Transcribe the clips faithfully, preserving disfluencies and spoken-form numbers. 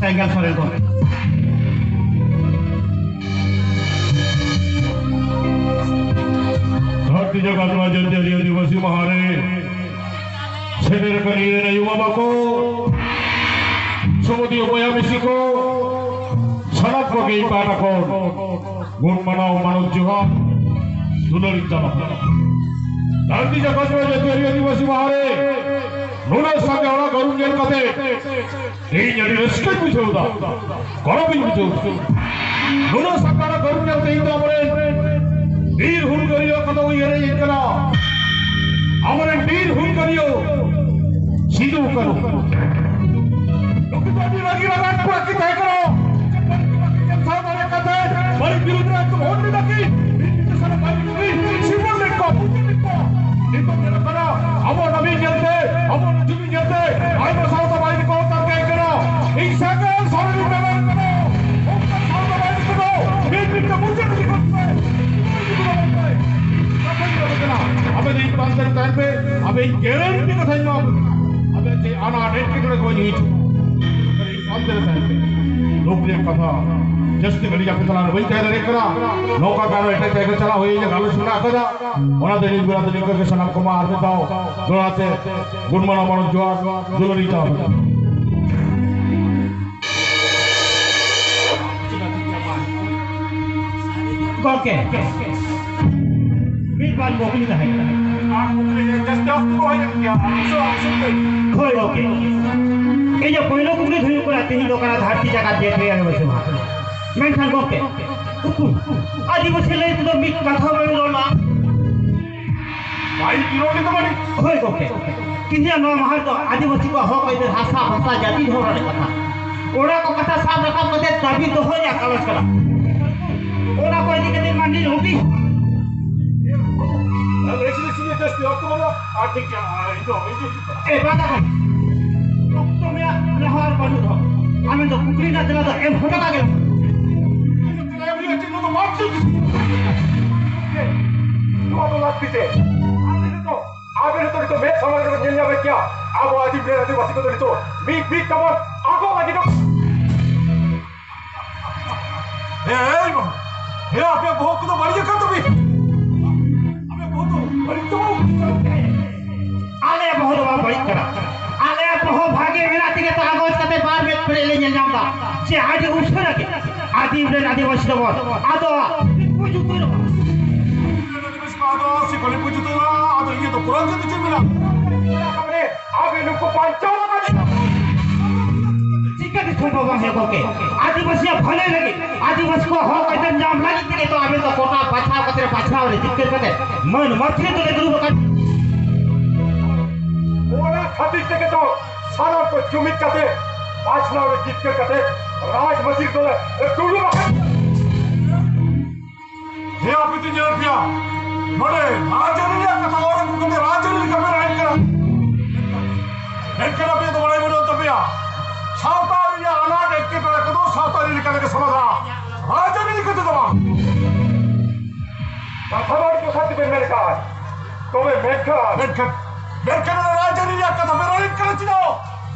ᱮᱸᱜᱮᱞ ᱥᱚᱨᱮᱱ ᱠᱚ᱾ ᱫᱷᱟᱹᱨᱛᱤ ᱡᱟᱠᱟᱛ ᱱᱚᱣᱟ ᱡᱟᱹᱛᱤᱭᱟᱹᱨᱤ ᱟᱹᱫᱤᱵᱟᱹᱥᱤ ᱢᱟᱦᱟ ᱨᱮ ᱥᱮᱴᱮᱨ ᱟᱠᱟᱱ ᱤᱧ ᱨᱮᱱ ᱟᱭᱳ ᱵᱟᱵᱟ ᱠᱚ, ᱥᱚᱢᱚᱫᱤᱭᱟᱹ ᱵᱚᱭᱦᱟ ᱢᱤᱥᱤ ᱠᱚ, ᱥᱟᱱᱟᱢ ᱠᱚᱜᱮ ᱤᱧ ᱯᱟᱦᱴᱟ ᱠᱷᱚᱱ ᱜᱩᱱ ᱢᱟᱱᱟᱣ ᱢᱟᱱᱚᱛ ᱡᱚᱦᱟᱨ ᱫᱩᱞᱟᱹᱲ ᱤᱧ ᱪᱟᱞ ᱟᱠᱚ ᱠᱟᱱᱟ᱾ ᱫᱷᱟᱹᱨᱛᱤ ᱡᱟᱠᱟᱛ ᱱᱚᱣᱟ ᱡᱟᱹᱛᱤᱭᱟᱹᱨᱤ ᱟᱹᱫᱤᱵᱟᱹᱥᱤ ᱢᱟᱦᱟ ᱨᱮ ᱱᱩᱱᱟᱹᱜ ᱥᱟᱸᱜᱮ ᱦᱚᱲᱟᱜ ᱜᱟᱹᱨᱩᱢ ᱧᱮᱞ ᱠᱟᱛᱮ ᱤᱧ ᱟᱹᱰᱤ ᱨᱟᱹᱥᱠᱟᱹᱧ ᱵᱩᱡᱷᱟᱹᱣ ᱮᱫᱟ, ᱜᱚᱨᱚᱵᱤᱧ ᱵᱩᱡᱷᱟᱹᱣ ᱮᱫᱟ᱾ ᱱᱩᱱᱟᱹᱜ ᱥᱟᱸᱜᱮ ᱦᱚᱲᱟᱜ ᱜᱟᱹᱨᱩᱢ ᱧᱮᱞ ᱛᱮ ᱤᱧ ᱫᱚ ᱟᱵᱚᱨᱮᱱ ᱵᱤᱨ ᱦᱩᱞᱜᱟᱹᱨᱤᱭᱟᱹ ᱠᱚᱫᱚ ᱩᱭᱦᱟᱹᱨ ᱦᱮᱡ ᱟᱹᱧ ᱠᱟᱱᱟ᱾ ᱟᱵᱚᱨᱮᱱ ᱵᱤᱨ ᱦᱩᱞᱜᱟᱹᱨᱤᱭᱟᱹ ᱥᱤᱫᱩ ᱠᱟᱹᱱᱦᱩ᱾ ᱱᱩᱠᱩ ᱫᱚ ᱟᱹᱰᱤ ᱨᱟᱹᱜᱤ ᱨᱟᱵᱟᱝ ᱠᱚᱲᱟ ᱠᱤᱱ ᱛᱟᱦᱮᱸ ᱠᱟᱱᱟ᱾ ᱥᱟᱶ ᱫᱟᱲᱮ ᱠᱟᱛᱮ ᱵᱟᱹᱲᱤᱡ ᱵᱤᱨᱩᱫᱷ ᱨᱮ ᱟᱹᱛᱩ ᱦᱚᱲ ᱞᱮᱫᱟ ᱠᱤᱱ᱾ ᱵᱤᱨ ᱵᱤᱨ ᱥᱟᱨᱟ ᱵᱟᱹᱲᱤᱡ ᱠᱤᱱ ᱥᱤᱵᱚᱱ ᱞᱮᱫ ᱠᱚᱣᱟ, ᱯᱩᱡᱟᱹ ᱞᱮᱫ ᱠᱚᱣᱟ᱾ ᱱᱤᱛᱚᱜ ᱧᱮᱞᱚᱜ ᱠᱟᱱᱟ, ᱟᱵᱚ ᱱᱟᱵᱤ ᱧᱮᱞᱛᱮ, ᱟᱵᱚ ᱡᱩᱢᱤ ᱧᱮᱞᱛᱮ ᱟᱭᱢᱟ ᱥᱟᱶᱛᱟ ᱵᱟᱹᱲᱤᱡ ᱠᱚ ᱛᱟᱨᱠᱮ ᱠᱟᱱᱟ᱾ ᱤᱧ ᱥᱟᱸᱜᱮ ᱥᱚᱨᱮᱱᱤᱧ ᱢᱮᱢᱮᱱ ᱠᱟᱱᱟ, ᱚᱱᱠᱟ ᱥᱟᱶᱛᱟ ᱵᱟᱹᱲᱤᱡ ᱠᱚᱫᱚ ᱢᱤᱫ ᱢᱤᱫ ᱛᱮ ᱢᱩᱪᱟᱹᱫ ᱤᱫᱤ ᱠᱚ ᱯᱮ᱾ ᱠᱟᱛᱷᱟᱧ ᱢᱮᱱ ᱠᱟᱱᱟ, ᱟᱵᱮᱱ ᱤᱧ ᱯᱟᱱᱛᱮ ᱛᱟᱦᱮᱱ ᱯᱮ, ᱟᱵᱮᱱ ᱜᱮᱨᱮᱱᱴᱤ ᱠᱟᱛᱷᱟᱧ ᱮᱢᱟ ᱵᱮᱱ ᱠᱟᱱᱟ᱾ ᱟᱵᱮᱱ ᱪᱮᱫ ᱟᱱᱟᱴ ᱮᱴᱠᱮᱴᱚᱬᱮ ᱠᱚ ᱵᱟᱹᱧ ᱦᱩᱭ ᱦᱚᱪᱚ ᱟᱵᱮᱱ ᱤᱧ ᱯᱟᱱᱛᱮ ᱛᱟᱦᱮᱱ ᱯᱮ᱾ ᱫᱩᱠ ᱨᱮᱭᱟᱜ ᱠᱟᱛᱷᱟ, ᱡᱟᱹᱥᱛᱤ ᱜᱷᱟᱹᱲᱤᱡ ᱟᱯᱮ ᱛᱟᱞᱟ ᱨᱮ ᱵᱟᱹᱧ ᱛᱟᱦᱮᱸ ᱫᱟᱲᱮᱭᱟᱜ ᱠᱟᱱᱟ᱾ ᱱᱚᱝᱠᱟ ᱜᱮ ᱟᱨᱚ ᱮᱴᱟᱜ ᱡᱟᱭᱜᱟ ᱪᱟᱞᱟᱣ ᱦᱩᱭ ᱞᱮᱱᱟ, ᱜᱟᱞᱚᱪ ᱢᱮᱱᱟᱜ ᱟᱠᱟᱫᱟ᱾ ᱚᱱᱟ ᱛᱮ ᱱᱤᱛ ᱵᱮᱲᱟ ᱫᱚ ᱱᱤᱝᱠᱟᱹ ᱜᱮ ᱥᱟᱱᱟᱢ ᱠᱚᱢᱟ ᱟᱨ ᱢᱤᱫ ᱫᱷᱟᱣ ᱫᱚᱦᱲᱟ ᱛᱮ ᱜᱩᱱ ᱢᱟᱱᱟᱣ ᱢᱟᱱᱚᱛ ᱡᱚᱦᱟᱨ ᱫᱩᱞᱟᱹᱲᱤᱧ ᱪᱟᱞ ᱟᱠᱚ ᱠᱟᱱᱟ᱾ ᱜᱚᱢᱠᱮ, ᱢᱤᱫ ᱵᱟᱨ ᱠᱩᱠᱞᱤ ᱛᱟᱦᱮᱸ ᱠᱟᱱᱟ᱾ ᱟᱨ ᱠᱩᱠᱞᱤ ᱡᱟᱹᱥᱛᱤ ᱚᱠᱛᱚ ᱠᱚ ᱦᱩᱭᱩᱜ ᱜᱮᱭᱟ, ᱟᱨ ᱩᱥᱟᱹᱨᱟ ᱩᱥᱟᱹᱨᱟ ᱛᱮ᱾ ᱦᱳᱭ ᱜᱚᱢᱠᱮ, ᱤᱧᱟᱹᱜ ᱯᱳᱭᱞᱳ ᱠᱩᱠᱞᱤ ᱫᱚ ᱦᱩᱭᱩᱜ ᱠᱟᱱᱟ, ᱛᱮᱦᱮᱧ ᱫᱚ ᱠᱟᱱᱟ ᱫᱷᱟᱹᱨᱛᱤ ᱡᱟᱠᱟᱛ ᱡᱟᱹᱛᱤᱭᱟᱹᱨᱤ ᱟᱹᱫᱤᱵᱟᱹᱥᱤ ᱢᱟᱦᱟ᱾ ᱢᱮᱱᱠᱷᱟᱱ ᱜᱚᱢᱠᱮ, ᱩᱠᱩᱨ ᱟᱹᱫᱤᱵᱟᱹᱥᱤ ᱞᱟᱹᱭ ᱛᱮᱫᱚ ᱢᱤᱫ ᱠᱟᱛᱷᱟ ᱵᱟᱹᱧ ᱨᱚᱲ ᱞᱟᱜᱼᱟ? ᱵᱟᱭ ᱵᱤᱨᱳᱫᱷ ᱫᱚ ᱵᱟᱹᱱᱩᱜ᱾ ᱦᱳᱭ ᱜᱚᱢᱠᱮ, ᱛᱮᱦᱮᱧᱟᱜ ᱱᱚᱣᱟ ᱢᱟᱦᱟ ᱨᱮᱫᱚ ᱟᱹᱫᱤᱵᱟᱹᱥᱤ ᱠᱚᱣᱟᱜ ᱦᱚᱠ ᱟᱹᱭᱫᱟᱹᱨ, ᱦᱟᱥᱟ ᱵᱷᱟᱥᱟ, ᱡᱟᱹᱛᱤ ᱫᱷᱚᱨᱚᱢ ᱨᱮᱱᱟᱜ ᱠᱟᱛᱷᱟ, ᱚᱱᱟ ᱠᱚ ᱠᱟᱛᱷᱟ ᱥᱟᱵ ᱨᱟᱠᱟᱵ ᱠᱟᱛᱮ ᱫᱟᱹᱵᱤ ᱫᱚᱦᱚᱭ ᱨᱮᱭᱟᱜ ᱜᱟᱞᱚᱪ ᱠᱟᱱᱟ᱾ ᱚᱱᱟ ᱠᱚ ᱤᱫᱤ ᱠᱟᱛᱮ ᱢᱟ ᱱᱤᱱ ᱦᱩᱰᱤᱧ᱾ ᱟᱨ ᱴᱷᱤᱠ ᱜᱮᱭᱟ, ᱤᱧ ᱫᱚ, ᱤᱧ ᱫᱚ ᱦᱤᱡᱩᱜ ᱠᱟᱱᱟ᱾ ᱮ ᱵᱟᱫᱟ ᱠᱚ, ᱚᱠᱛᱚ ᱢᱮᱱᱟᱜ ᱨᱮᱦᱚᱸ ᱟᱨ ᱵᱟᱹᱱᱩᱜ ᱨᱮᱦᱚᱸ, ᱟᱢᱮᱢ ᱫᱚ ᱠᱩᱠᱞᱤ ᱨᱮᱱᱟᱜ ᱛᱮᱞᱟ ᱫᱚ ᱮᱢ ᱦᱚᱴᱚ ᱠᱟᱜ ᱜᱮ᱾ ᱤᱧ ᱫᱚ ᱛᱮᱞᱟ ᱮᱢ ᱦᱩᱭᱩᱜᱼᱟ, ᱪᱮᱫ ᱱᱚᱣᱟ ᱫᱚ ᱵᱟᱝ ᱴᱷᱤᱠ᱾ ᱱᱚᱣᱟ ᱫᱚ ᱞᱟᱹᱠᱛᱤ ᱛᱮ᱾ ᱟᱨ ᱱᱤᱛᱚᱜ ᱟᱵᱮᱱ ᱦᱚᱸᱛᱚ ᱱᱤᱛᱚᱜ ᱢᱮᱫ ᱥᱟᱢᱟᱝ ᱨᱮᱵᱮᱱ ᱧᱮᱞ ᱧᱟᱢᱮᱫ ᱜᱮᱭᱟ, ᱟᱵᱚ ᱟᱹᱫᱤᱢ ᱨᱮᱱ ᱟᱹᱫᱤᱵᱟᱹᱥᱤ ᱠᱚᱫᱚ ᱱᱤᱛᱚᱜ ᱢᱤᱫ ᱢᱤᱫ ᱛᱮᱵᱚᱱ ᱟᱠᱚ ᱞᱟᱹᱜᱤᱫᱚᱜ᱾ ᱵᱚᱦᱚᱜ ᱠᱚᱫᱚ ᱵᱟᱹᱲᱤᱡ ᱟᱠᱟᱱ ᱛᱟᱯᱮ᱾ ᱟᱯᱮ ᱵᱚᱦᱚᱜ ᱫᱚ ᱵᱟᱹᱲᱤᱡ ᱫᱚ ᱵᱟᱝ ᱵᱩᱡᱷᱟᱹᱣ ᱯᱮ᱾ ᱟᱞᱮ ᱵᱚᱦᱚᱜ ᱫᱚ ᱵᱟᱝ ᱵᱟᱹᱲᱤᱡ ᱠᱟᱱᱟ᱾ ᱟᱞᱮ ᱵᱚᱦᱚᱜ ᱵᱷᱟᱜᱮ ᱢᱮᱱᱟᱜ ᱛᱮᱜᱮ ᱛᱚ ᱟᱸᱜᱚᱪ ᱠᱟᱛᱮ ᱵᱟᱨ ᱢᱮᱫ ᱯᱮᱨᱮᱡ ᱞᱮ ᱧᱮᱞ ᱧᱟᱢ ᱮᱫᱟ ᱡᱮ ᱟᱹᱰᱤ ᱩᱥᱟᱹᱨᱟ ᱜᱮ ᱟᱹᱫᱤᱢ ᱨᱮᱱ ᱟᱹᱫᱤᱵᱟᱹᱥᱤ ᱫᱚᱵᱚᱱ ᱟᱫᱚ ᱵᱩᱡᱽ ᱩᱛᱟᱹᱨᱚᱜᱼᱟ᱾ ᱟᱫᱚ ᱤᱧᱟᱹᱜ ᱫᱚ ᱯᱩᱨᱟᱹ ᱜᱮ ᱪᱮᱫ ᱢᱮᱱᱟᱜᱼᱟ? ᱟᱵᱮ ᱱᱩᱠᱩ ᱵᱟᱧᱪᱟᱣ ᱞᱟᱜᱟᱣ ᱪᱤᱠᱟᱹᱛᱮ ᱥᱚᱢᱵᱷᱚᱵ ᱵᱟᱝ ᱦᱩᱭᱩᱜᱼᱟ ᱜᱚᱢᱠᱮ? ᱟᱹᱫᱤᱵᱟᱹᱥᱤᱭᱟᱜ ᱵᱷᱟᱹᱞᱟᱹᱭ ᱞᱟᱹᱜᱤᱫ, ᱟᱹᱫᱤᱵᱟᱹᱥᱤ ᱠᱚᱣᱟᱜ ᱦᱚᱠ ᱟᱹᱭᱫᱟᱹᱨ ᱧᱟᱢ ᱞᱟᱹᱜᱤᱫ ᱛᱮᱜᱮ ᱛᱚ ᱟᱵᱮᱱ ᱫᱚ ᱜᱚᱴᱟ ᱵᱟᱪᱷᱟᱣ ᱠᱟᱛᱮ, ᱵᱟᱪᱷᱟᱣ ᱨᱮ ᱡᱤᱛᱠᱟᱹᱨ ᱠᱟᱛᱮ ᱢᱟᱹᱱ ᱢᱟᱹᱛᱨᱤ ᱫᱚᱞᱮ ᱫᱩᱲᱩᱵ ᱟᱠᱟᱱ᱾ ᱚᱱᱟ ᱠᱷᱟᱹᱛᱤᱨ ᱛᱮᱜᱮ ᱛᱚ ᱥᱟᱱᱟᱢ ᱠᱚ ᱡᱩᱢᱤᱫ ᱠᱟᱛᱮ ᱵᱟᱪᱷᱱᱟᱣ ᱨᱮ ᱡᱤᱛᱠᱟᱹᱨ ᱠᱟᱛᱮ ᱨᱟᱡᱽ ᱢᱟᱹᱡᱷᱤ ᱫᱚᱞᱮ ᱫᱩᱲᱩᱵ ᱟᱠᱟᱱ᱾ ᱦᱮᱸ, ᱟᱯᱮ ᱛᱚ ᱧᱮᱞ ᱯᱮᱭᱟ, ᱱᱚᱰᱮ ᱨᱟᱡᱽᱟᱹᱨᱤ ᱨᱮᱭᱟᱜ ᱠᱟᱛᱷᱟ ᱚᱞ ᱟᱹᱜᱩ ᱠᱟᱛᱮ ᱨᱟᱡᱽᱟᱹᱨᱤ ᱞᱮᱠᱟ ᱯᱮ ᱨᱟᱡᱽ ᱠᱟᱱᱟ᱾ ᱢᱮᱱᱠᱷᱟᱱ ᱟᱯᱮᱭᱟᱜ ᱫᱚ ᱵᱟᱲᱟᱭ ᱵᱟᱹᱱᱩᱜ ᱛᱟᱯᱮᱭᱟ, ᱥᱟᱶᱛᱟ ᱨᱮᱭᱟᱜ ᱟᱱᱟᱴ ᱮᱴᱠᱮᱴᱚᱬᱮ ᱠᱚᱫᱚ ᱥᱟᱶᱛᱟ ᱟᱹᱨᱤ ᱞᱮᱠᱟ ᱛᱮᱜᱮ ᱥᱚᱢᱟᱫᱷᱟᱱᱟ, ᱨᱟᱡᱽᱟᱹᱨᱤ ᱞᱮᱠᱟ ᱛᱮᱫᱚ ᱵᱟᱝ᱾ ᱠᱟᱛᱷᱟ ᱫᱚ ᱟᱹᱰᱤ ᱡᱚᱛᱷᱟᱛ ᱜᱮᱵᱮᱱ ᱢᱮᱱ ᱟᱠᱟᱫᱼᱟ᱾ ᱛᱚᱵᱮ ᱢᱮᱱᱠᱷᱟᱱ ᱢᱮᱱᱠᱷᱟᱱ, ᱢᱮᱱᱠᱷᱟᱱ ᱚᱱᱟ ᱨᱟᱡᱽᱟᱹᱨᱤ ᱨᱮᱭᱟᱜ ᱠᱟᱛᱷᱟ ᱯᱮ ᱨᱚᱲᱮᱫ ᱠᱟᱱᱟ ᱪᱮᱫᱟᱜ?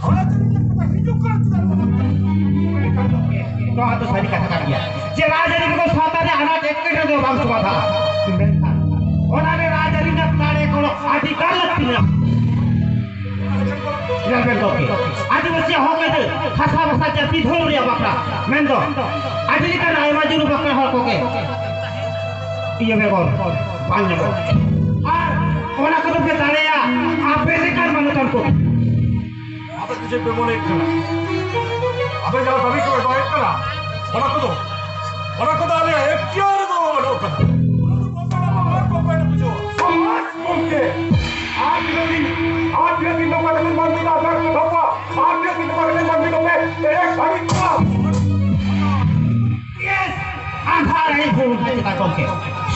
ᱚᱱᱟ ᱪᱮᱫ ᱞᱮᱠᱟ ᱦᱤᱡᱩᱜ ᱠᱟᱱᱟ ᱪᱮᱫᱟᱜ? ᱱᱚᱣᱟ ᱫᱚ ᱥᱟᱹᱨᱤ ᱠᱟᱛᱷᱟ ᱠᱟᱱ ᱜᱮᱭᱟ ᱡᱮ ᱨᱟᱡᱽᱟᱹᱨᱤ ᱠᱚᱫᱚ ᱥᱟᱶᱛᱟ ᱨᱮ ᱟᱱᱟᱴ ᱮᱴᱠᱮᱴᱚᱬᱮ ᱫᱚ ᱵᱟᱝ ᱥᱚᱢᱟᱫᱷᱟᱱᱟ, ᱢᱮᱱᱠᱷᱟᱱ ᱚᱱᱟ ᱨᱮ ᱨᱟᱡᱽᱟᱹᱨᱤ ᱨᱮᱱᱟᱜ ᱫᱟᱲᱮ ᱜᱚᱲᱚ ᱟᱹᱰᱤ ᱜᱟᱱ ᱞᱟᱹᱠᱛᱤ ᱢᱮᱱᱟᱜᱼᱟ᱾ ᱧᱮᱞ ᱵᱮᱱ ᱜᱚᱢᱠᱮ, ᱟᱹᱫᱤᱵᱟᱹᱥᱤᱭᱟᱜ ᱦᱚᱠ ᱟᱹᱭᱫᱟᱹᱨ, ᱦᱟᱥᱟ ᱵᱷᱟᱥᱟ, ᱡᱟᱹᱛᱤ, ᱫᱷᱚᱨᱚᱢ ᱨᱮᱭᱟᱜ ᱵᱟᱠᱷᱨᱟ, ᱢᱮᱱᱫᱚ ᱟᱹᱰᱤ ᱞᱮᱠᱟᱱ ᱟᱭᱢᱟ ᱡᱩᱨᱩ ᱵᱟᱠᱷᱨᱟ ᱦᱚᱲ ᱠᱚᱜᱮ ᱤᱭᱟᱹ ᱵᱮᱜᱚᱨ ᱵᱟᱝ ᱧᱟᱢᱚᱜᱼᱟ᱾ ᱟᱨ ᱚᱱᱟ ᱠᱚᱫᱚ ᱯᱮ ᱫᱟᱲᱮᱭᱟᱜᱼᱟ ᱟᱯᱮ ᱞᱮᱠᱟᱱ ᱢᱟᱱᱚᱛᱟᱱ ᱠᱚ᱾ ᱟᱯᱮ ᱫᱚ ᱪᱮᱫ ᱯᱮ ᱢᱚᱱᱮᱭᱮᱫ ᱠᱟᱱᱟ? ᱟᱯᱮ ᱡᱟᱦᱟᱸ ᱫᱟᱹᱵᱤ ᱠᱚᱯᱮ ᱫᱚᱦᱚᱭᱮᱫ ᱠᱟᱱᱟ, ᱚᱱᱟ ᱠᱚᱫᱚ, ᱚᱱᱟ ᱠᱚᱫᱚ ᱟᱞᱮᱭᱟᱜ ᱮᱠᱴᱤᱭᱟᱨ ᱨᱮᱫᱚ ᱵᱟᱹᱱᱩᱜ ᱠᱟᱫᱟ᱾ ᱚᱱᱟ ᱫᱚ ᱵᱟᱯᱞᱟ ᱵᱟᱯᱞᱟ ᱵᱟᱯᱞᱟ ᱵᱩᱡᱷᱟᱹᱣᱟ᱾ ᱥᱚᱢᱟᱡᱽ ᱜᱚᱢᱠᱮ, ᱟᱨ ᱛᱤᱱᱟᱹᱜ ᱫᱤᱱ, ᱟᱨ ᱛᱤᱱᱟᱹᱜ ᱫᱤᱱ ᱱᱚᱝᱠᱟ ᱠᱟᱛᱮ ᱢᱟᱹᱱᱢᱤ ᱫᱚ ᱟᱥᱟᱲ ᱠᱚ ᱫᱷᱟᱯᱟ, ᱟᱨ ᱛᱤᱱᱟᱹᱜ ᱫᱤᱱ ᱱᱚᱝᱠᱟ ᱠᱟᱛᱮ ᱢᱟᱹᱱᱢᱤ ᱫᱚᱯᱮ ᱮᱲᱮ ᱥᱟᱹᱨᱤ ᱠᱚᱣᱟ? ᱟᱸᱫᱷᱟᱨ ᱨᱮ ᱵᱷᱩᱞ ᱢᱮᱱᱟᱜ ᱠᱟᱫᱟ ᱜᱚᱢᱠᱮ᱾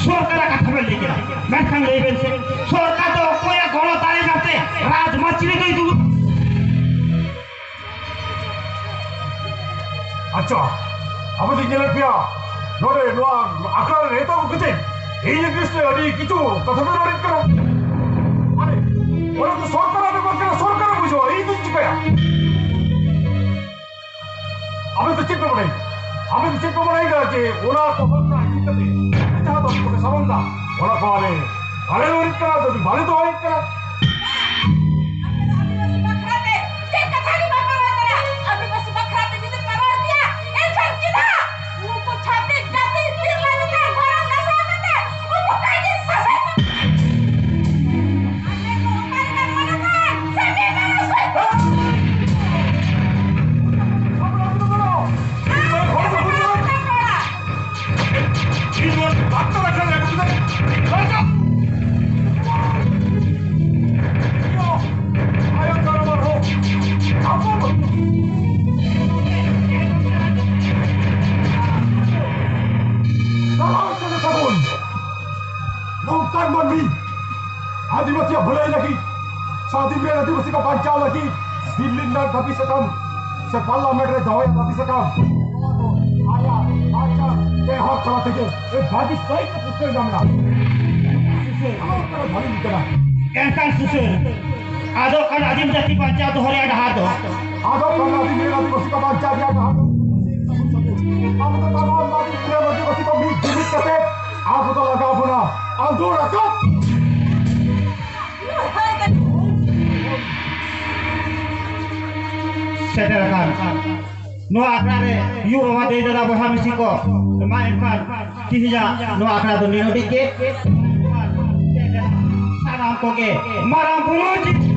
ᱥᱚᱨᱠᱟᱨᱟᱜ ᱠᱟᱛᱷᱟ ᱵᱮᱱ ᱞᱟᱹᱭ ᱠᱮᱫᱟ, ᱢᱮᱱᱠᱷᱟᱱ ᱞᱟᱹᱭ ᱵᱮᱱ ᱥᱮ, ᱥᱚᱨᱠᱟᱨ ᱫᱚ ᱚᱠᱚᱭᱟᱜ ᱜᱚᱲᱚ ᱫᱟᱲᱮ ᱠᱟᱛᱮ ᱨᱟᱡᱽ ᱢᱟᱹᱪᱤ ᱨᱮᱫᱚᱭ ᱫᱩᱲᱩᱵ? ᱟᱪᱪᱷᱟ, ᱟᱵᱚ ᱫᱚ ᱧᱮᱞᱮᱫ ᱯᱮᱭᱟ, ᱱᱚᱰᱮ ᱱᱚᱣᱟ ᱟᱠᱷᱲᱟ ᱨᱮ ᱱᱮᱣᱛᱟ ᱟᱹᱜᱩ ᱠᱟᱛᱮ ᱤᱧ against ᱨᱮ ᱟᱹᱰᱤ ᱠᱤᱪᱷᱩ ᱠᱟᱛᱷᱟ ᱵᱮᱱ ᱨᱚᱲᱮᱫ ᱠᱟᱱᱟ᱾ ᱢᱟᱱᱮ, ᱚᱱᱟ ᱫᱚ ᱥᱚᱨᱠᱟᱨᱟᱜ ᱵᱮᱯᱟᱨ ᱠᱟᱱᱟ, ᱥᱚᱨᱠᱟᱨᱮ ᱵᱩᱡᱷᱟᱹᱣᱟ, ᱤᱧ ᱫᱚᱧ ᱪᱤᱠᱟᱹᱭᱟ? ᱟᱵᱮᱱ ᱫᱚ ᱪᱮᱫ ᱯᱮ ᱢᱚᱱᱮᱭᱟ? ᱟᱵᱮᱱ ᱪᱮᱫ ᱠᱚ ᱵᱟᱲᱟᱭ ᱠᱟᱱᱟ ᱡᱮ ᱚᱱᱟ ᱠᱚ ᱵᱷᱟᱵᱽᱱᱟ ᱤᱫᱤ ᱠᱟᱛᱮ ᱡᱟᱦᱟᱸ ᱫᱚ ᱟᱵᱚ ᱠᱚ ᱥᱟᱢᱟᱝ ᱫᱟ, ᱚᱱᱟ ᱠᱚ ᱟᱞᱮ ᱵᱟᱞᱮ ᱫᱚᱦᱚᱭᱮᱫ ᱠᱟᱱᱟ, ᱡᱩᱫᱤ ᱵᱟᱞᱮ ᱫᱚᱦᱚᱭᱮᱫ ᱠᱟᱱᱟ? ᱟᱯᱮ ᱫᱚ ᱟᱹᱫᱤᱵᱟᱹᱥᱤ ᱵᱟᱠᱷᱨᱟ ᱛᱮ ᱪᱮᱫ ᱠᱟᱛᱷᱟ ᱜᱮ ᱵᱟᱯᱮ ᱨᱚᱲ ᱠᱟᱱᱟ? ᱟᱹᱫᱤᱵᱟᱹᱥᱤ ᱵᱟᱠᱷᱨᱟ ᱛᱮ ᱡᱩᱫᱤ ᱯᱮ ᱨᱚᱲ ᱠᱮᱭᱟ, ᱮᱱᱠᱷᱟᱱ ᱪᱮᱫᱟᱜ ᱩᱱᱠᱩ ᱪᱷᱟᱹᱛᱤᱠ ᱡᱟᱹᱛᱤ ᱛᱤᱨᱞᱟᱹ ᱪᱮᱛᱟᱱ ᱜᱚᱨᱚᱢ ᱱᱟᱥᱟᱣ ᱠᱟᱛᱮ ᱩᱱᱠᱩ ᱠᱟᱹᱭᱫᱤ ᱥᱟᱥᱮᱛ ᱟᱯᱮ ᱠᱚ ᱚᱠᱟ ᱨᱮᱯᱮ ᱢᱚᱱᱮ ᱠᱟᱱ? ᱥᱮ ᱢᱤᱫ ᱵᱮᱲᱟ ᱥᱮ ᱫᱟᱞᱟᱞ ᱠᱟᱱᱟ ᱛᱟᱵᱚᱱ ᱱᱚᱝᱠᱟᱱ ᱢᱟᱹᱱᱢᱤ᱾ ᱟᱹᱫᱤᱵᱟᱹᱥᱤᱭᱟᱜ ᱵᱷᱟᱹᱞᱟᱹᱭ ᱞᱟᱹᱜᱤᱫ, ᱥᱟᱹᱫᱷᱤᱱ ᱨᱮᱱ ᱟᱹᱫᱤᱵᱟᱹᱥᱤ ᱠᱚ ᱵᱟᱧᱪᱟᱣ ᱞᱟᱹᱜᱤᱫ ᱫᱤᱞᱞᱤ ᱨᱮᱱᱟᱜ ᱫᱟᱹᱵᱤ ᱥᱟᱠᱟᱢ ᱥᱮ ᱯᱟᱨᱞᱟᱢᱮᱱᱴ ᱨᱮ ᱫᱚᱦᱚᱭᱟ ᱫᱟᱹᱵᱤ ᱥᱟᱠᱟᱢ, ᱱᱚᱣᱟ ᱫᱚ ᱟᱭᱟᱜ ᱟᱪᱟᱨ ᱵᱮᱣᱦᱟᱨ ᱛᱟᱞᱟ ᱛᱮᱜᱮ ᱮ ᱵᱷᱟᱹᱜᱤ ᱥᱟᱹᱦᱤᱡ ᱛᱮ ᱯᱩᱥᱴᱟᱹᱣ ᱧᱟᱢ ᱮᱱᱟ᱾ ᱥᱩᱥᱟᱹᱨ, ᱚᱱᱟ ᱠᱟᱱᱟ ᱵᱷᱟᱹᱜᱤ ᱠᱟᱱᱟ᱾ ᱮᱱᱠᱷᱟᱱ ᱥᱩᱥᱟᱹᱨ, ᱟᱫᱚ ᱠᱷᱟᱱ ᱟᱹᱫᱤᱢ ᱡᱟᱹᱛᱤ ᱵᱟᱧᱪᱟᱣ ᱫᱚᱦᱚ ᱨᱮᱭᱟᱜ ᱰᱟᱦᱟᱨ ᱫᱚ? ᱟᱫᱚ ᱠᱷᱟᱱ ᱟᱹᱫᱤᱢ ᱨᱮᱱ ᱟᱹᱫᱤᱵᱟᱹᱥᱤ ᱠᱚ ᱵᱟᱧᱪᱟᱣ ᱨᱮᱭᱟᱜ ᱰᱟᱦᱟᱨ ᱫᱚ? ᱟᱵᱚ ᱫᱚ ᱛᱟᱢᱟᱢ ᱟᱹᱫᱤᱢ ᱨᱮᱱ ᱟᱹᱫᱤᱵᱟᱹᱥᱤ ᱠᱚ ᱢᱤᱫ ᱡᱩᱢᱤᱫ ᱠᱟᱛᱮ ᱟᱵᱚ ᱫᱚ ᱞᱟᱜᱟᱣ ᱵᱚᱱᱟ ᱟᱸᱫᱳᱲ ᱟᱠᱟᱫ᱾ ᱥᱮᱴᱮᱨ ᱟᱠᱟᱱ ᱱᱚᱣᱟ ᱟᱠᱷᱲᱟ ᱨᱮ ᱭᱩ ᱵᱟᱵᱟ ᱫᱟᱹᱭ ᱫᱟᱫᱟ ᱵᱚᱭᱦᱟ ᱢᱤᱥᱤ ᱠᱚ, ᱢᱟ ᱮᱱᱠᱷᱟᱱ ᱛᱤᱦᱤᱧᱟᱜ ᱱᱚᱣᱟ ᱟᱠᱷᱲᱟ ᱫᱚ ᱱᱤᱱᱟᱹᱜ ᱜᱮ᱾ ᱥᱟᱱᱟᱢ ᱠᱚᱜᱮ ᱢᱟᱨᱟᱝ ᱵᱩᱨᱩ